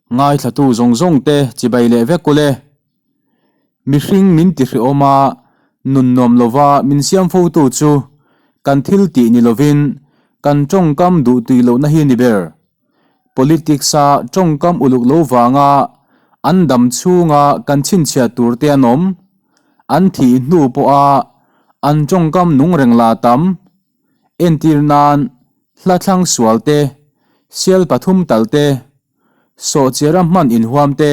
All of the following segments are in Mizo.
Ngaithlatu zawng zawng te chibai leh vek ule. Mihring min ti hrehawm a, nun nuam lova min siam fotu chu kan thil tih ni lovin kan tawngkam duh tui lohna hi ni ber. Politics-a tawngkam uluk lo vanga an dam chhunga kan chhinchhiah tur te an awm. An thih hnu pawha an tawngkam nung reng la tam. Entir nan hla thlang sual te, sial pathum tal te, sawhchiara hman inhuam te,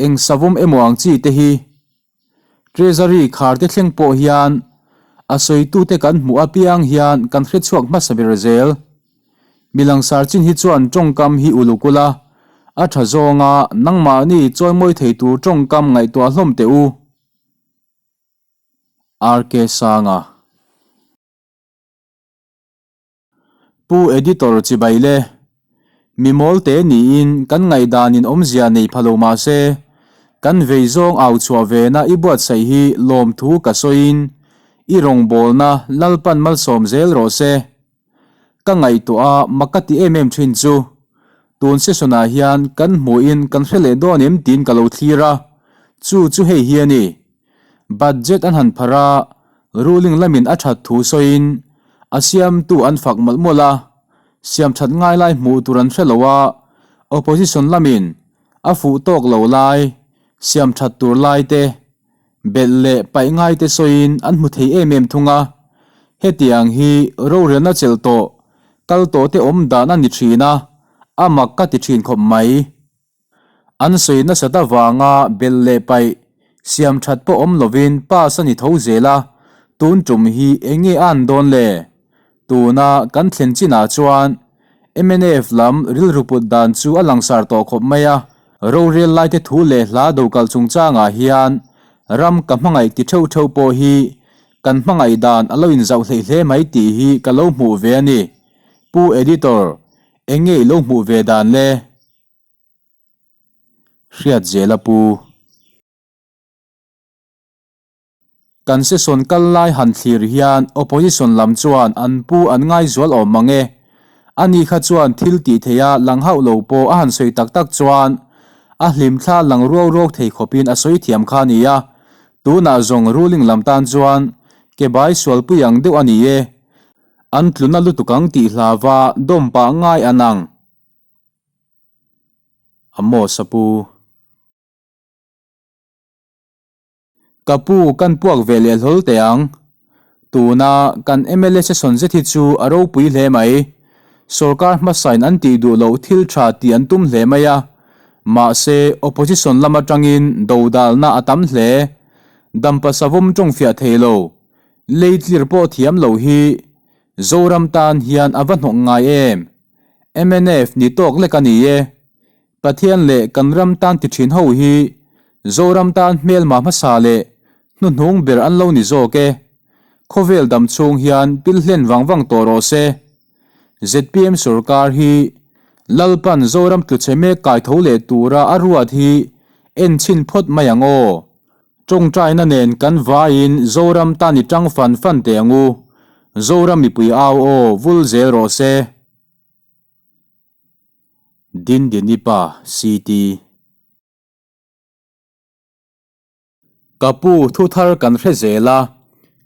eng savawm emaw ang chi te hi. Treasury khar te thleng pawh hian a sawitute kan hmuh apiang hian kan hrechhuak hmasa ber zel. Mi langsar chin hi chuan tawngkam hi uluk ula, a tha zawnga nangmahni chawimawi thei tur tawngkam ngaihtuah hlawm teh u. RK Sanga. Pu Editor chibai le. Mi mawl te niin kan ngaihdanin awmzia nei pha lo mah se, kan vei zawng au chhuah vena i buatsaih hi lawmthu ka sawiin i rawngbawlna Lalpan malsawm zel rawh se. Ka ngaihtuah a mak ka ti em em thin chu, tun session ah hian kan hmuhin kan hre leh dawn em tiin ka lo thlir a, chu chu hei hi a ni. Budget an han pharh a, ruling lamin a that thu sawiin a siamtu an fak mawlh mawlh a, siam that ngai lai hmuh tur an hre lo a, opposition lamin a fuh tawk lo lai, siam that tur lai te, belh leh paih ngai te sawiin an hmu thei em em thung a. Hetiang hi rorelna chelh tawh, kal tawh te awm dan a ni thin a, a mak ka ti thin khawp mai. An sawi nasat avanga belh leh paih, siam that pawh awm lovin pass a ni tho zel a, tun tum hi eng nge a an dawn le? Tuna kan thlen chinah chuan mnf lam rilru put dan chu a langsar tawh khawp mai a, rorel laite thu leh hla do kal chungchangah hian ram ka hmangaih ti theuh theuh pawh hi kan hmangaih dan a lo inzauh hleih hle mai tih hi ka lo hmuh ve a ni. Pu Editor, eng nge i lo hmuh ve dan le? Hriat zel a pu. Kan session kal lai han thlir hian opposition lam chuan an pu an ngaizual awm mang e. Ani kha chuan thil tih theih a lang hauh lo pawh a han sawi tak tak chuan a hlimthla lang ruau ruau thei khawpin a sawi thiam kha a ni a. Tunah zawng ruling lam tan chuan ke bai sualpui ang deuh a ni e. An tluna lutuk ang tih hlava dawm pah ngai an ang. Amos a pu. Ka pu kan puak ve leh hlawl teh ang. Tuna kan mla session zet hi chu a ropui hle mai. Sorkar hmasain an tih duh loh thil tha tih an tum hle mai a. Mahse opposition lam atangin dodalna a tam hle. Dampa savawm tawngfiah thei lo. Lei tlir pawh thiam lo hi Zoram tan hian a va hnawk ngai em. Mnf ni tawk lek a ni e. Pathian leh kan ram tan ti thin ho hi Zoram tan hmelma hmasa leh hnuhnung ber an lo ni zawk e. Khawvel dam chhung hian pil hlen vang vang tawh rawh se. Zpm sorkar hi Lalpan Zoram tluchhe mek kai tho leh tura a ruat hi en chhin phawt mai ang aw. Tawngtaina nen kan vaiin Zoram tan i tang fan fan teh ang u. Zoram mipui au aw vul zel rawh se. Dindinipa CT. Ka pu thu thar kan hre zel a,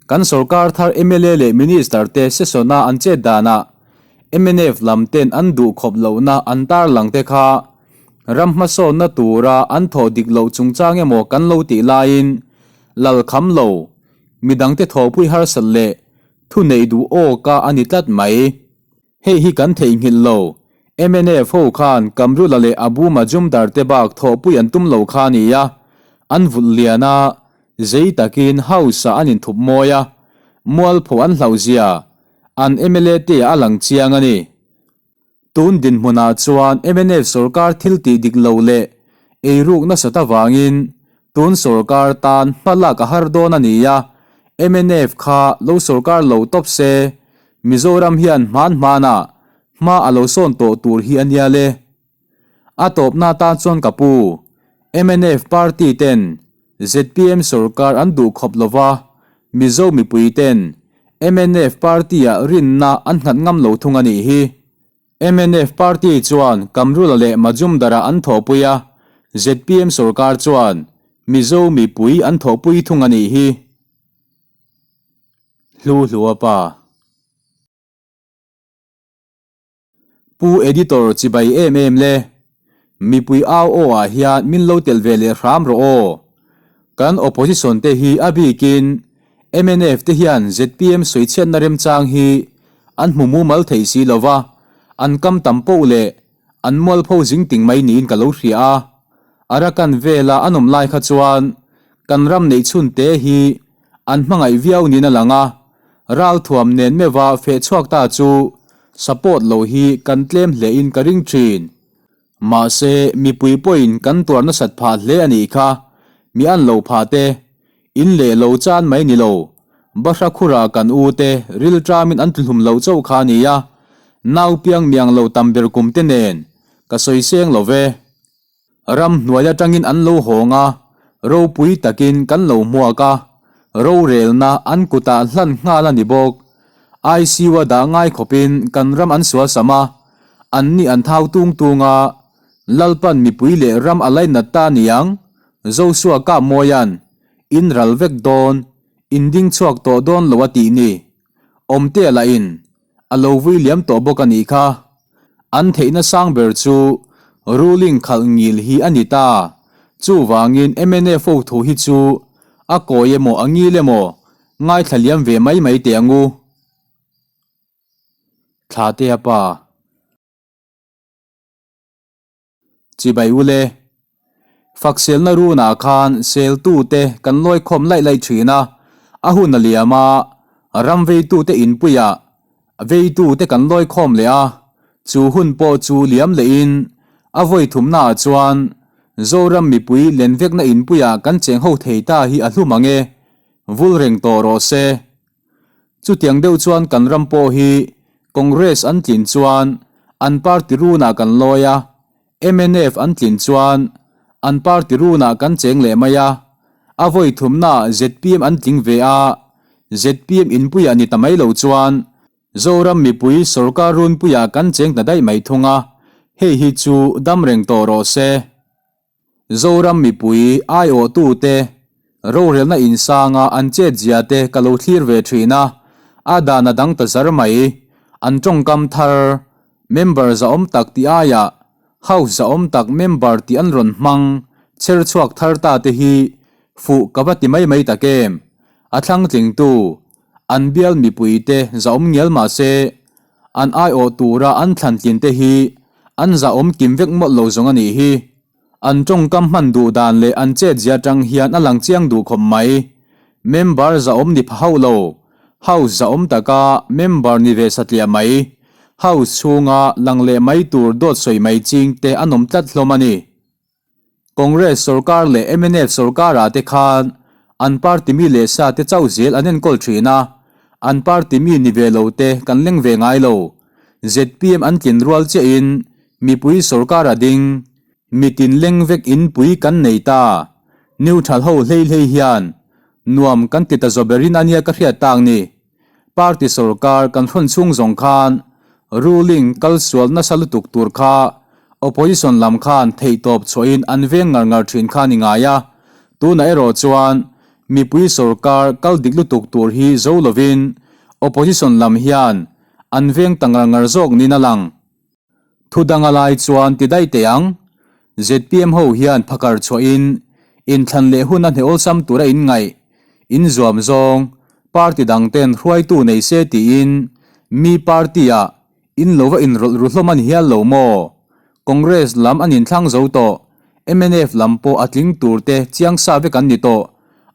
kan sorkar thar mla leh minister te session a an chet danah mnf lam ten an duh khawp lohna an tarlang te kha ram hmasawnna tura an thawh dik loh chungchang emaw kan lo tih laiin lal kham lo midangte thawhpui harsat leh thu neih duh awka a ni tlat mai. Hei hi kan theihnghilh lo. Mnf ho khan Kamrula leh Abu Majumdar te bak thawhpui an tum lo kha a ni a, an vulh lian a, zei takin House ah an inthup mawi a, mualpho an hlauh zia an mla te ah a lang chiang a ni. Tun dinhmunah chuan mnf sorkar thil tih dik lo leh eiruk nasat avangin tun sorkar tan hma lak a har dawn a ni a, mnf kha lo sorkar lo tawp se Mizoram hian hman hmanah hma a lo sawn tawh tur hi a nia le. A tawpna tan chuan ka pu, mnf party ten zpm sorkar an duh khawp lova, Mizo mipui ten mnf party ah rinna an nghat ngam lo thung a nih hi. Mnf party chuan Kamrula leh Majumdara an thawhpui a, zpm sorkar chuan Mizo mipui an thawhpui thung a nih hi. Hlu Hlua pa. Pu Editor chibai em em le. Mipui au aw ah hian min lo tel ve leh hram rawh aw. Kan opposition te hi a bikin mnf te hian zpm sawichhiatna remchang hi an hmu mumal thei si lo va, an kam tam poh leh an mualpho zing ting mai niin ka lo hria a. Arakan vela an awm lai kha chuan kan ram neihchhun te hi An hmangaih viau niin a lang a, ralthuam nen meuha feh chhuak ta chu support lo hi kan tlem hle in ka ring thin. Mahse, mipui pawhin kan tuar nasat phah hle a nih kha, mi an lo phah te, in leh lo chan mai ni lo, bahra khura kan u te rilṭamin an tluhlum lo chauh kha a nia, nau piang miang lo tam ber kum te nen ka sawi seng lo ve. Ram hnuai atangin an lo hawng a, ropui takin kan lo hmuak a, rorelna an kutah hlan nghal a ni bawk. ICU-a dah ngai khawpin kan ram an sualsam a, anni an thau tung tung a, Lalpan mipui leh ram a lainat ta niang, Joshua Kapmawia'n, In ral vek dawn, in ding chhuak tawh dawn lo a tih ni. Awmtea lahin a lo vui liam tawh bawk a nih kha. An theihna sang ber chu ruling khalh ngil hi a ni ta. Chuvangin mnf ho thu hi chu a kawi emaw a ngil emaw ngaithla liam ve mai mai teh ang u. Thlatea pa. Chibai ule. Fakselna runah khan seltute kan lawikhawm laih laih thin a, a hun a liam a, ram veitute inpuiah veitute kan lawikhawm leh a, chu hun pawh chu liam lehin a vawi thumnaah chuan Zoram mipui lenvekna inpuiah kan cheng ho thei ta hi a hlu mang e, vul reng tawh rawh se. Chutiang deuh chuan kan ram pawh hi Congress an tlin chuan an party runah kan lawi a, mnf an tlin chuan an party runah kan cheng leh mai a, a vawi thumnaah zpm an tling ve a, zpm inpuiah ni ta mai lo chuan Zoram mipui sorkar runpuiah kan cheng ta daih mai thung a, hei hi chu dam reng tawh rawh se. Zoram mipui aiawhtute rorelna insanga an chetzia te ka lo thlir ve thin a, a dan a dang ta zar mai. An tawngkam thar, member zahawm tak tih aiah House zahawm tak member tih an rawn hmang chher chhuak thar ta te hi fuh ka va ti mai mai tak em. A thlangtlingtu, an bial mipuite zahawm ngial mah se, an aiawh tura an thlantlin te hi an zahawm kim vek mawlh lo zawng a nih hi. An tawngkam hman duh dan leh an chetzia tang hian a lang chiang duh khawp mai. Member zahawm ni pha hauh lo, House zahawm taka member ni ve satliah mai, House chhunga lang leh mai tur dawt sawi mai ching te an awm tlat hlawm a ni. Congress sorkar leh mnf sorkarah te khan an party mi leh sa te chauh zel an enkawl thin a, an party mi ni ve lo te kan leng ve ngai lo. Zpm an tlin rual chiahin mipui sorkar a ding, mitin leng vek in pui kan nei ta. Neutral ho hlei hlei hian nuam kan ti ta zaw berin a nia ka hriat tak ni. Party sorkar kan hrawn chhung zawng khan ruling kal sual nasa lutuk tur kha opposition lam khan theihtawp chhuahin an veng ngar ngar thin kha ni ngai a, tunah erawh chuan mipui sorkar kal dik lutuk tur hi zo lovin opposition lam hian an veng ta ngar ngar zawk niin a lang. Thu danga lai chuan ti daih teh ang, zpm ho hian phakar chhuahin inthlan leh hun a hne awlsam tura inngaih, inzuam zawng, party dang ten hruaitu nei se tiin mi party ah in lo va inrawlh ru hlawm a ni hial lo maw? Congress lam an inthlang zo tawh, mnf lam pawh a tling tur te chiang sa vek an ni tawh,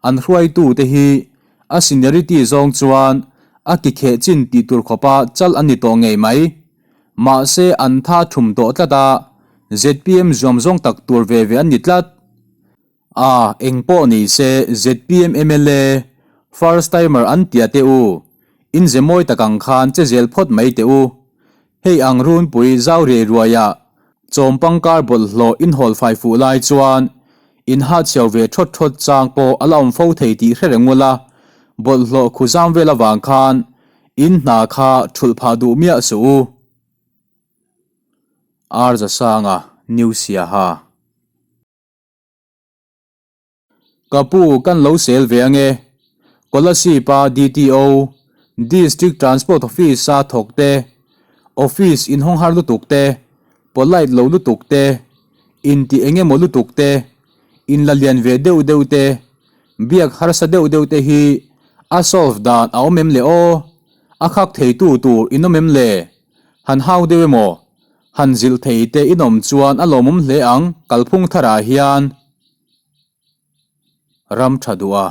an hruaitu te hi a seniority zawng chuan a ki kheh chin tih tur khawpa chal an ni tawh ngei mai. Mahse an tha thum tawh tlat a, zpm zuam zawng tak tur ve ve an ni tlat. A, eng pawh ni se zpm mla first timer an tia teh u, in ze mawi tak ang khan che zel phawt mai teh u. Hei ang runpui zau riai ruaiah chawm pangkar bawlhhlawh in hawl fai fuh lai chuan in hahchhiau ve thawt thawt chang pawh a la awm fo thei tih hre reng ula, bawlhhlawh khu zam vel avang khan In hna kha thulh phah duh miah suh u. Arzasanga, New Siaha. Ka pu kan lo sel ve ange. Kolasib-a DTO, District Transport Office-a thawk te, Office inhawng har lutuk te, polite lo lutuk te, intih eng emaw lutuk te, inla lian ve deuh deuh te, biak harsa deuh deuh te hi a solve dan a awm em le aw? A khak theitu tur in awm em le? Han hau deuh emaw? Han zilh thei te in awm chuan a lawmawm hle ang kalphung tharah hian ram tha duh a.